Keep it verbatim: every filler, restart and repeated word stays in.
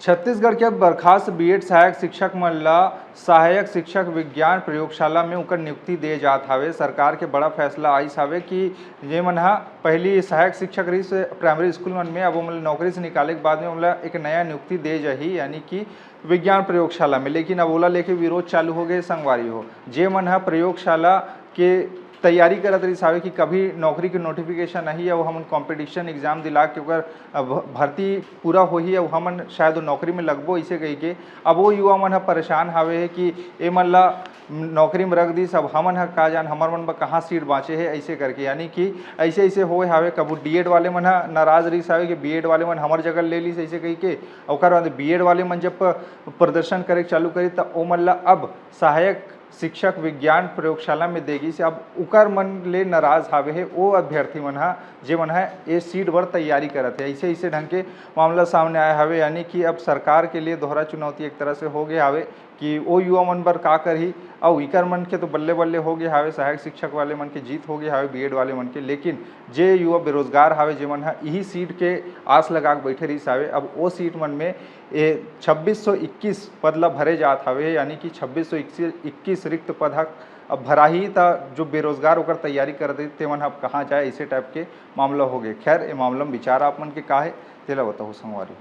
छत्तीसगढ़ के बर्खास्त बीएड सहायक शिक्षक मन ला सहायक शिक्षक विज्ञान प्रयोगशाला में उकर नियुक्ति दे जात हावे। सरकार के बड़ा फैसला आइस हावे कि जे मन ह पहली सहायक शिक्षक रहिस प्राइमरी स्कूल मन में, अब ओमन ला नौकरी से निकाले के बाद में ओमन ला एक नया नियुक्ति दे जाही, यानी कि विज्ञान प्रयोगशाला में। लेकिन अब ओला लेके विरोध चालू हो गए संगवारी हो। जे मन ह प्रयोगशाला के तैयारी करत रहिस हावे कि कभी नौकरी के नोटिफिकेशन आही अउ हमन कॉम्पिटिशन एग्जाम दिला के ओकर, अ, भ-, भर्ती पूरा होही अउ हमन शायद ओ नौकरी में लगबो, अइसे कहिके अब वो युवा मन ह परेशान हावे हे कि ए मन ला नौकरी में रख दिस, अब हमन ह का जान हमर मन बर कहाँ सीट बाँचे हे, अइसे करके। यानी कि अइसे अइसे होए हावे, कभू डीएड वाले मन ह नाराज रहिस हावे कि बीएड वाले मन हमर जगह ले लिस, अइसे कहिके। ओकर बाद बीएड वाले मन जब प-, प्रदर्शन करे चालू करी, त ओ मन ला अब सहायक शिक्षक विज्ञान प्रयोगशाला में दे गिस हे। अब उकर मन ले नाराज हावे हे ओ अभ्यर्थी मन ह, जे मन ह ए सीट बर तैयारी करत हे। अइसे अइसे ढंग के मामला सामने आए हावे, यानी कि अब सरकार के लिए दोहरा चुनौती एक तरह से हो गए हावे कि ओ युवा मन बर का करही। अउ इकर मन के तो बल्ले बल्ले हो गए हावे, सहायक शिक्षक वाले मन के जीत हो गए हावे, बीएड वाले मन के। लेकिन जे युवा बेरोजगार हावे, जे मन ह इही सीट के आस लगा के बैठे रहिस हावे, अब ओ सीट मन में ए छब्बीस सौ इक्कीस पद ला भरे जात हावे, यानी कि छब्बीस सौ इक्कीस रिक्त पद ह अब भराही, त जो बेरोजगार ओकर तैयारी करत हे, तेमन ह अब कहाँ जाए, अइसे टाइप के मामला हो गए। खैर, ए मामला में विचार आप मन के का हे, तेला बताहू संगवारी हो।